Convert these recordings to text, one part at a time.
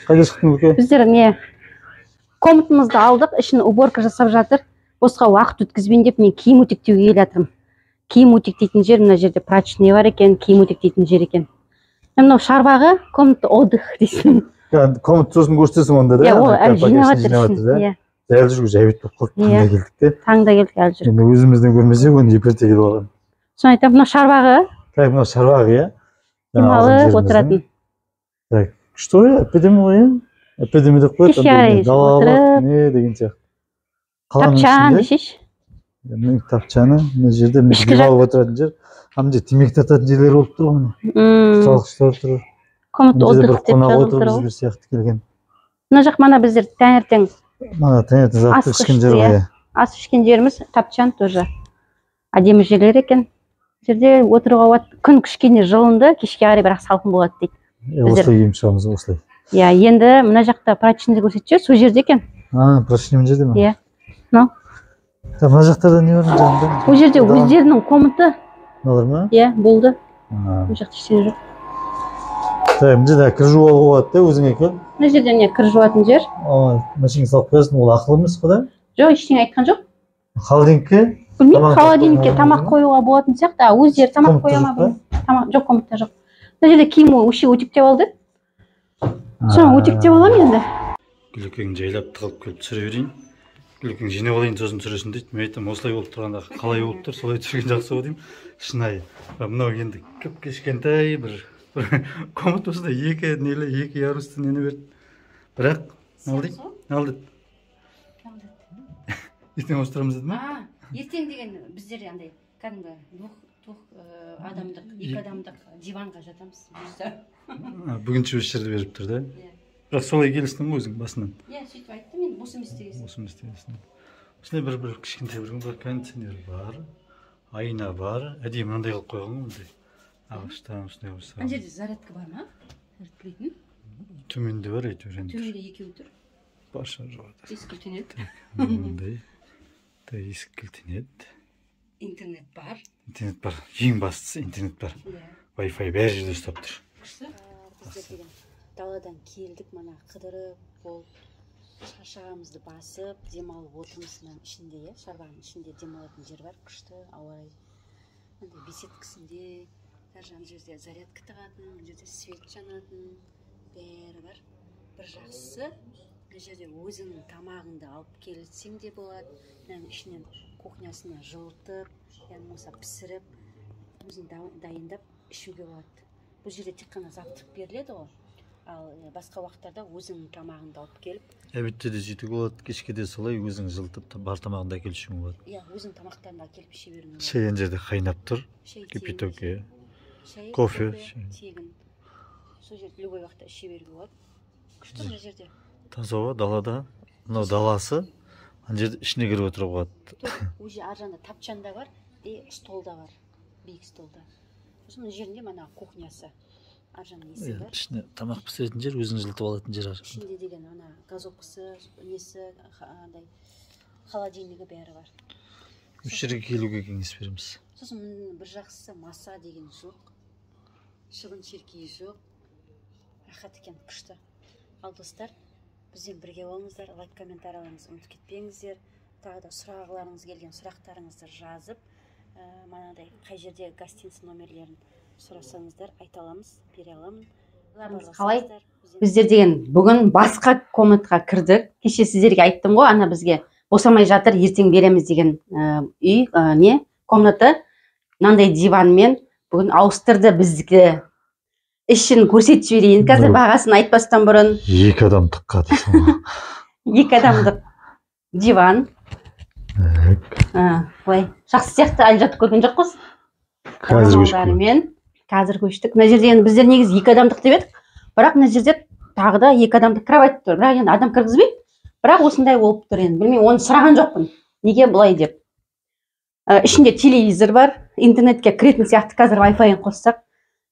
Қайда шықтың, Үлке? Біздер не, комнатамызды алдық, ішін уборка жасап жатыр. Босқа уақыт өткізбейін деп, мен киім үтіктеуге келе жатырмын. Киім үтіктейтін жер мына жерде, прачечный бар екен, киім үтіктейтін жер екен. Мынау шарбағы, комната отдых дейсің. Комната сосын көрсетесің онда да. Иә, ол әлі жинап жатыр, жатыр ішін. Да. Иә. Әлі жүргіз, әбет болып қалды. Иә. Таңда келдік те. Таңда келдік, әлі жүр. Енді өзімізден көрмесек, оны ерте келіп алған. Соны айтамын, мынау шарбағы. Так, мынау шарбақ, иә. Демалып отыратын. Так, күшті ғой, әп әдемі ғой, иә, әп әдемі деп қояды. Кешке қарай далалық отырып. Не деген сияқты. Қаланың Тапчан ішінде. Десейші. Міне, тапчаны мына жерде, міне. Ішкі жақ. Демалып отыратын жер. А мына жерде темекі тартатын жерлер болып тұр ғой, міне. Салғыштар тұр. Комната Мына жерде бір отдых деп қонақ жазылып отыр тұр ғой. бізбер сияқты келген. Мына жақ, мана біздер таңертең мана таңертең ас затты ішкен ішті, жер ғой. Иә. Иә. Ас ішкен жеріміз, тапчан тоже. Әдемі жерлер екен. Бұл жерде отыруға болады. Күн кішкене жылынды, кешке қарай бірақ салқын болады дейді. Иә, осылай киіп шығамыз, осылай. Иә, енді мына жақта прачечный көрсетші, сол жерде екен. А, прачечный мына жерде ма? Иә. Мынау. Так, мына жақтарда не бар, мына жағында? Ол жерде Дала. Өздерінің комнаты. Мыналар ма? Иә, болды. А. Бұл жақта ештеңе жоқ. Так, мына жерде кір жууға болады да, өзіңе кел. Мына жерде не, кір жуатын жер. А, машинаға салып қоясың, ол ақылы емес қой да? Жоқ, ештеңе айтқан жоқ. Холодильникке? Білмеймін. Тамақ Холодильникке қоюға тамақ болады ма? қоюға болатын сияқты. А өздері тамақ Комната қоя ма, жоқ па? білмеймін. Тамақ жоқ, комната жоқ. Мына жерде киім вообще үтіктеп алды. Соны үтіктеп аламын енді. Гүлекең жайлап тығылып келіп түсіре берейін, Гүлекең жинап алайын, сосын түсіресің дейді. Мен айтамын, осылай болып тұрғанда қалай болып тұр, солай түсірген жақсы ғой деймін. Шынайы. Бірақ мынау енді кіп кішкентай бір комната, осындай екі нелі, екі ярусты нені берді. Бірақ ал дейді, ал деді, ертең ауыстырамыз деді ма? Ертең деген біздер андай кәдімгі двух адамдық, екі адамдық диванға жатамыз, бұйырса. А, бүгінше осы жерде беріп тұр да? Иә. Бірақ солай келістің ғой өзің басынан. Иә, сөйтіп айттым енді, бос емес деген. Осы емес дегенсің. Осындай бір кішкентай бір кондиционер бар, айна бар, әдейі мынандай қылып қойған ғой, мындай ағаштан осындай қылып Ана жасаған. жерде зарядка бар ма, зарядкалайтын? Төменде бар әйтеуір енді. Төменде екеуі тұр. Бар шығар, жоғарыда. Есік кілтенеді. Мындай да, есік кілтенеді. Интернет бар. Интернет бар, ең бастысы интернет бар. Иә. Wi-Fi бәр жерде ұстап тұр. Күшті. Біздер деген даладан келдік, мана қыдырып болып, шаршағанымызды басып, демалып отырмыз мынаның ішінде, иә, шарбағының ішінде демалатын жер бар, күшті ауа райы. Мындай беседкісінде, даже ана жерде зарядка тығатын, мына жерде свет жанатын, бәрі бар. Бір жақсысы, мына жерде өзіңнің тамағыңды алып келсең де болады, мынаның ішінен кухнясына жылытып, я болмаса пісіріп, өзің дайындап ішуге болады. Бұл жерде тек қана завтрак беріледі ғой, ал басқа уақыттарда өзіңнің тамағыңды алып келіп. Обедте де сөйтуге болады, кешке де солай өзің жылытып, бар тамағыңды әкеліп ішуіңе болады. Иә, өзің тамақтарыңды әкеліп іше беруіңе болады. Шай ана жерде қайнап тұр. Шай тегін. Кипяток, иә. Шай, кофе, кофе шай. Тегін, сол жерде любой уақытта іше беруге болады. Күшті мына жерде. Таза ауа далада, мынау даласы, ана жерде ішіне кіріп отыруға болады. Уже ар жағында тапчан да бар и стол да бар, биік стол да. Сосын мына жерінде мана кухнясы, ар жағында несі бар. Ішіне тамақ пісіретін жер, өзің жылытып алатын жер ар жағында. Ішінде деген ана газовкасы, несі, андай холодильнигі, бәрі бар. Осы жерге келуге кеңес береміз. Сосын міне, бір жақсысы, маса деген жоқ, шыбын шіркей жоқ, рахат екен, күшті. Ал достар, бізбен бірге болыңыздар, лайк, комментарийлеріңізді ұмытып кетпеңіздер. Тағы да сұрағыларыңыз келген сұрақтарыңызды жазып, манадай қай жерде гостиница номерлерін сұрасаңыздар, айта аламыз, бере аламын. Қалай? Біздер деген бүгін басқа комнатаға кірдік. Кеше сіздерге айттым ғой, ана бізге босамай жатыр, ертең береміз деген үй, не, комната мынандай диванмен бүгін ауыстырды біздікі. Ішін көрсетіп жіберейін қазір, бағасын айтпастан бұрын. Екі адамдыққа дейсің ғой. Екі адамдық диван. Так. Былай жақсы сияқты, әлі жатып көрген жоқпыз. Қазір көшіп Орамалдарымен қазір көштік. Мына жерде енді біздер негізі екі адамдық деп едік, бірақ мына жерде тағы да екі адамдық кровать тұр, бірақ енді адам кіргізбейді, бірақ осындай болып тұр енді. Білмеймін, оны сұраған жоқпын, неге бұлай деп. Ішінде телевизор бар, интернетке кіретін сияқты қазір, Wi-Fi қоссақ.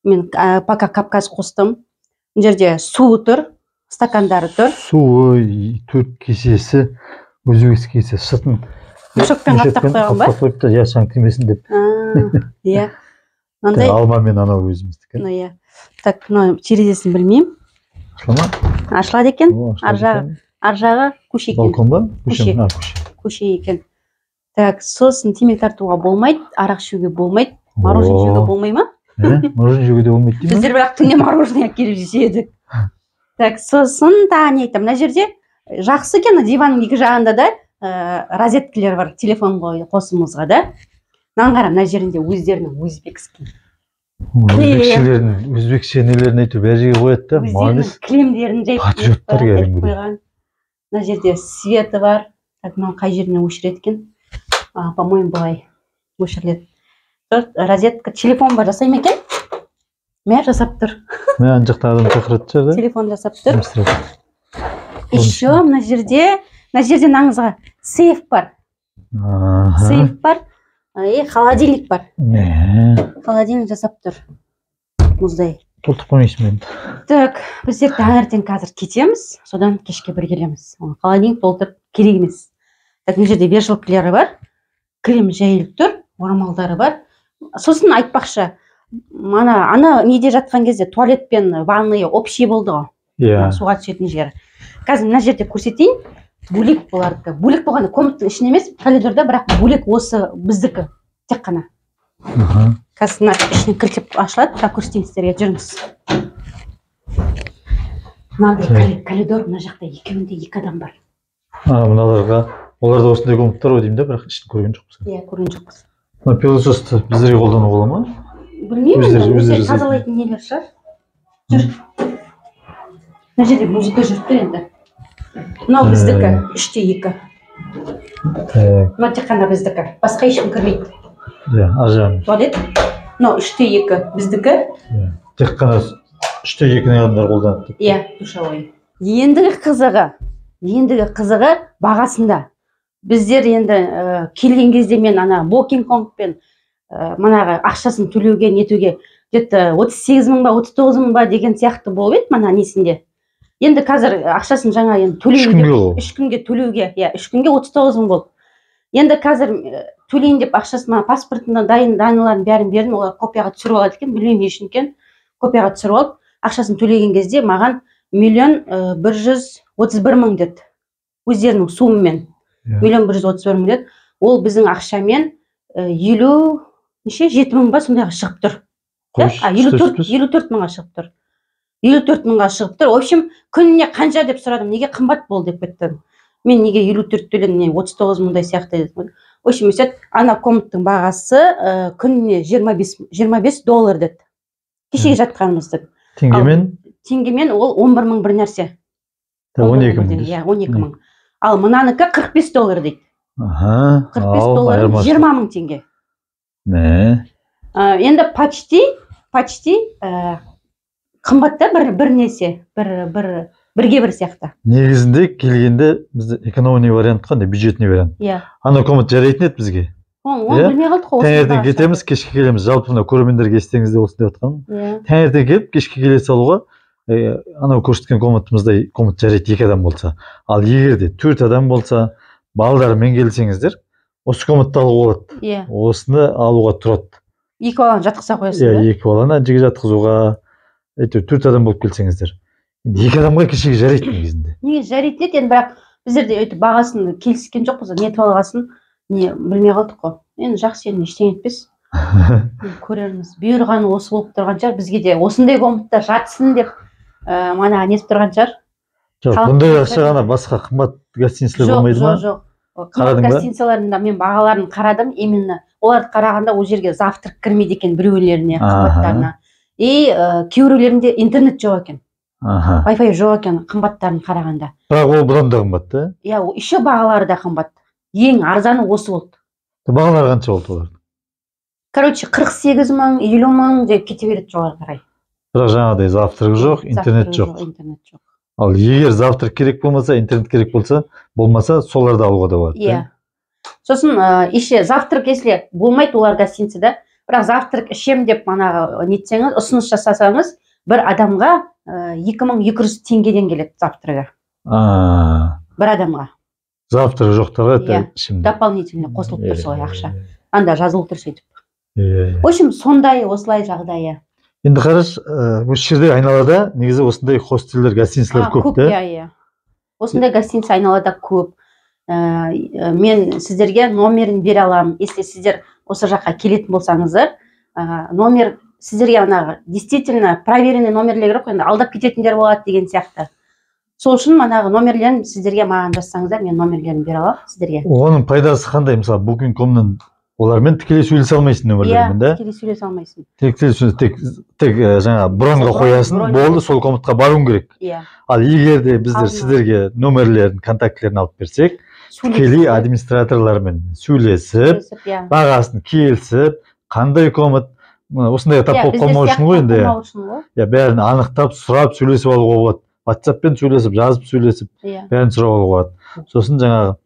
Мен пока Кавказ қостым. Мына жерде суы тұр, стакандары тұр. Суы, төрт кесесі, өзбек кесе, сыртын Мешокпен қаптап қойған ба? Қаптап қойыпты, иә, шаң тимесін деп. Иә, мынандай. Алма мен анау өзіміздікі. Мына, иә. Так, мына терезесін білмеймін. Ашыла ма? Ашылады екен. Ар жағы. Ар жағы көше екен. Балкон ба? Көше. Көше. А, көше. Көше екен. Так, сосын темекі тартуға болмайды, арақ ішуге болмайды, мороженое жеуге болмай ма? Ә, мороженое жеуге де болмайды дей ма? Біздер бірақ түнде мороженое әкеліп жедік. Так, сосын тағы не айтамын, мына жерде жақсы екен, диванның екі жағында да розеткілер бар телефон қосымызға да. Мынаны қара, мына жерінде өздерінің өзбекский. Өзбекшелердің, өзбекше нелерін әйтеуір бәр жерге қояды да, Өздерінің молодец. кілемдерін жайып Патриоттар жайып кәдімгідей. қойған. Мына жерде светі бар. Так, мынау қай жерінен өшіреді екен? А, по-моему, былай өшіріледі. Тут розетка, телефон бар, жасай ма екен? Мә, жасап тұр. Мә, ана жақта адам шақыратын шығар да. Телефон жасап тұр. Жұмыс істеп. Еще мына жерде мынаңызға сейф бар. Сейф бар. И холодильник бар. Мә, Холодильник жасап тұр. Мұздай. Толтырып қоймайсың ба енді? Так, біздер таңертең қазір кетеміз, содан кешке бір келеміз. Оны холодильник толтырып керек емес. Так, мына жерде вешалкалары бар. Кілем жайылып тұр, орамалдары бар. Сосын айтпақшы, ана ана неде жатқан кезде туалет пен ванная общий болды ғой. Иә. Суға түсетін жері. Қазір мына жерде көрсетейін. Бөлек бұлардікі. Бөлек болғанда комнаттың ішінде емес, коридорда, бірақ бөлек осы біздікі тек қана. Қазір мына ішіне кілттеп ашылады, так, көрсетейін сіздерге, жүріңіз. Мынандай коридор, мына жақта екеуінде екі адам бар. А, мыналарға, оларда осындай комнаттар ғой деймін да, бірақ ішін көрген жоқпыз. Иә, көрген жоқпыз. Мына пылесосты біздерге қолдануға бола ма? Білмеймін, Өздері- өздері өздері жасайтын. тазалайтын нелер шығар. Жүр. Мына жерде музыка жүріп тұр енді. Мынау біздікі, 3-те 2. Так, Мынау тек қана біздікі. Басқа ешкім кірмейді. Иә, ар жағын. Туалет. Мынау 3-те 2 біздікі. Иә. Тек қана 3-те 2-ні адамдар қолданады деп. Иә, душевой. Ендігі қызығы бағасында. Біздер енді келген кезде мен ана Booking.com-пен манағы ақшасын төлеуге нетуге где-то 38 мың ба, 39 мың ба деген сияқты болып еді мана несінде. Енді қазір ақшасын жаңа енді Үш төлейін күнге деп ғой. 3 күнге төлеуге, иә, 3 күнге 39 мың болды. Енді қазір төлейін деп ақшасын, мана паспортына дайын данныйларын бәрін бердім, олар копияға түсіріп алады екен, білмеймін не үшін екен. Копияға түсіріп алып, ақшасын төлеген кезде маған 1 131 000 деді. Өздерінің сумымен. 1 131 000 деді. Ол біздің ақшамен елу неше жеті мың ба, сондайға шығып тұр. Да? Қойшы, А, 54, түспес. 54 мыңға шығып тұр. 54 мыңға шығып тұр. В общем, күніне қанша деп сұрадым, неге қымбат болды деп кеттім. Мен неге 54 төледім, не 39 мыңдай сияқты дедім. В общем, өйтеді, ана комнаттың бағасы күніне 25 доллар деді. Кешегі жатқанымызды. Теңгемен? Теңгемен ол 11 мың бір нәрсе. 12 мың. 11 мың, иә, 12 мың. Ал мынанікі 45 доллар дейді. 45 Ал, доллар айырмашылық. 20 мың теңге. Мә. Енді почти қымбат та бір несе, бір бірге бір сияқты. Негізінде келгенде бізде экономный вариант қандай, бюджетный вариант. Иә. Ана комнат жарайтын еді бізге. Оны Иә? білмей қалдық қой. Таңертең Осындай кетеміз, кешке келеміз. Жалпы мына көрермендерге естеріңізде болсын деп жатқаным. Таңертең келіп, кешке келе салуға анау көрсеткен комнатымыздай комнат жарайды екі адам болса. Ал егер де төрт адам болса, балдармен келсеңіздер, осы комнатты алуға болады. Осыны алуға тұрады. Екі баланы жатқыза қоясың Иә, да. екі баланы ана жерге жатқызуға, әйтеуір төрт адам болып келсеңіздер. Енді екі адамға кешегі жарайды негізінде. Неге жарайтын еді енді, бірақ біздер де өйтіп бағасын келіскен жоқпыз, нетіп алғасын не білмей қалдық қой. Енді жақсы, енді ештеңе етпес. Енді көрерміз. Бұйырғаны осы болып тұрған шығар, бізге де осындай комнатта жатсын деп мана нетіп тұрған шығар. Жоқ, Халық бұндай тұрған ақша ғана басқа қымбат гостиницалар Жоқ, болмайды ма? жоқ, жоқ. Қымбат Қарадың ба? гостиницаларында мен бағаларын қарадым, именно оларды қарағанда ол жерге завтрак кірмейді екен біреулеріне, қымбаттарына. И кейбіреулерінде интернет жоқ екен. Wi-Fi жоқ екен қымбаттарын қарағанда. Бірақ ол бұдан да қымбат та? Иә, еще бағалары да қымбат. Ең арзаны осы болды. Бағалары қанша болды олардың? Короче, 48 мың, 50 мың деп кете береді жоғары қарай. Бірақ жаңағыдай завтрак жоқ, интернет Завтрак жоқ. Интернет жоқ. Ал егер завтрак керек болмаса, интернет керек болса, болмаса, соларды алуға да болады. Иә. Сосын еще завтрак если болмайды олар гостиницада, бірақ завтрак ішем деп манағы нетсеңіз, ұсыныс жасасаңыз, бір адамға 2200 теңгеден келеді завтрагы. Бір адамға. Завтрак жоқтарға Иә. ішімдік. Дополнительно қосылып тұр солай ақша. Анда жазылып тұр сөйтіп. Иә. В общем, сондай осылай жағдайы. Енді қарашы, осы жерде айналада негізі осындай хостелдер, гостиницалар көп та. Иә, иә. Осындай гостиница айналада көп. Мен сіздерге номерін бере аламын. Если сіздер осы жаққа келетін болсаңыздар, номер сіздерге анағы действительно проверенный номерлер керек қой, енді алдап кететіндер болады деген сияқты. Сол үшін манағы номерлерін сіздерге маған жазсаңыздар, мен номерлерін бере аламын сіздерге. Оның пайдасы қандай? Мысалы, Booking.comнан олармен тікелей сөйлесе алмайсың нөмірлермен, да? Тікелей сөйлесе алмайсың. Тікелей сөйлесе, тек жаңа броньға қоясың, болды, сол комнатқа баруың керек. Иә. Ал егер де біздер сіздерге номерлерін, контактілерін алып берсек, тікелей администраторлармен сөйлесіп, иә, бағасын келісіп, қандай комнат, осындай тап болып қалмау үшін ғой енді. Иә, бәрін анықтап, сұрап, сөйлесіп алуға болады. WhatsApp-пен сөйлесіп, жазып сөйлесіп, бәрін сұрап алуға болады. Сосын жаңағы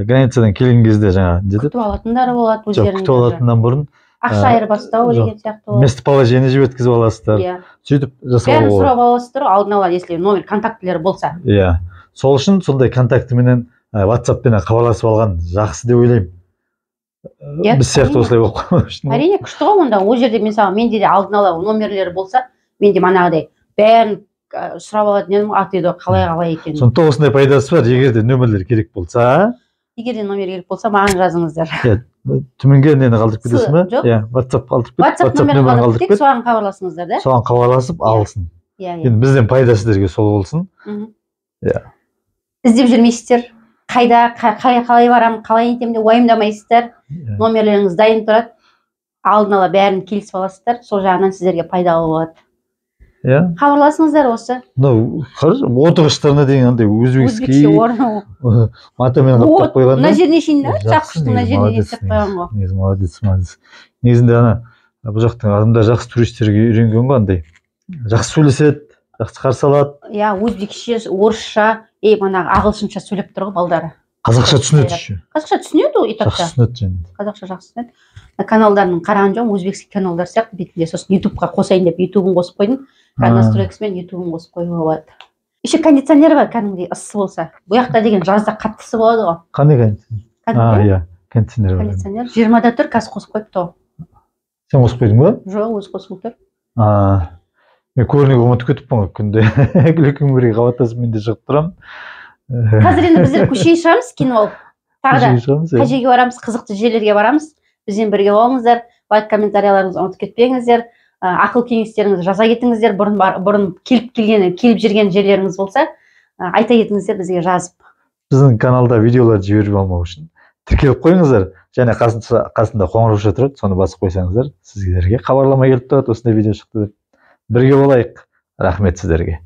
границадан келген кезде жаңа не деді? Күтіп алатындары болады өздерінің. Күтіп алатыннан бұрын ақша айырбастау деген сияқты. Местоположение жіберткізіп аласыздар. Иә. Сөйтіп жасап бәрін сұрап аласыздар алдын ала, если номер контактілері болса. Иә. Сол үшін сондай контактіменен WhatsApp-пен хабарласып алған жақсы деп ойлаймын. Біз сияқты осылай болып қалмау үшін. Әрине, күшті ғой онда. Ол жерде мысалы менде де алдын ала номерлері болса, менде манағыдай бәрін сұрап алатын едім, аты еді қалай екенін. Сондықтан осындай пайдасы бар. Егер де нөмірлер керек болса, егер де номер керек болса, маған жазыңыздар. Иә, төменге нені қалдырып кетесің ба? Жоқ. Иә, WhatsApp қалдырып кет. WhatsApp нөмірін қалдырып кет, соған хабарласыңыздар да. Соған хабарласып алсын. Иә, иә. Енді бізден пайда сіздерге сол болсын. Иә. Іздеп жүрмейсіздер. Қайда, қалай барамын, қалай етемін деп уайымдамайсыздар. Номерлеріңіз дайын тұрады. Алдын ала бәрін келісіп аласыздар. Сол жағынан сіздерге пайдалы болады. Иә. Хабарласыңыздар осы. Мынау қарашы, отырғыштарына дейін андай өзбекский орны матамен қаптап қойған. Мына жеріне шейін да, жақсы, мына жеріне істеп қойған ғой. Негізі молодец, молодец. Негізінде ана бұл жақтың адамдар жақсы туристерге үйренген ғой, андай. Жақсы сөйлеседі, жақсы қарсы алады. Иә, өзбекше, орысша, манағы ағылшынша сөйлеп тұр ғой балдары. Қазақша түсінеді еще. Қазақша түсінеді ол итакта. Жақсы түсінеді және. Қазақша жақсы түсінеді. Каналдарын қараған жоқпын, өзбекский каналдар сияқты бетінде. Сосын ютубқа қосайын деп ютубын қосып қойдым. Настройкасымен ютубын қосып қоюға болады. Еще кондиционер бар, кәдімгідей ыссы болса. Бұл жақта деген жазда қатты ыссы болады ғой. Қандай кондиционер? Иә, кондиционер бар. Кондиционер 20-да тұр, қазір қосып қойыпты ғой. Сен қосып қойдың ба? Жоқ, өзі қосылып тұр. Мен көрінуге ұмытып кетіппін ғой күнде. Күлкім бірге қабаттасып мен де шығып тұрамын. Қазір енді біздер көшеге шығамыз, кино алып. Тағы да қай жерге барамыз, қызықты жерлерге барамыз. Бізбен бірге болыңыздар, лайк, комментарияларыңызды ұмытып кетпеңіздер, ақыл кеңестеріңізді жаза кетіңіздер, бұрын келіп жүрген жерлеріңіз болса, айта кетіңіздер бізге жазып. Біздің каналда видеоларды жіберіп алмау үшін тіркеліп қойыңыздар, және қасында қоңырауша тұрады, соны басып қойсаңыздар, сіздерге хабарлама келіп тұрады, осындай видео шықты деп. Бірге болайық. Рахмет сіздерге.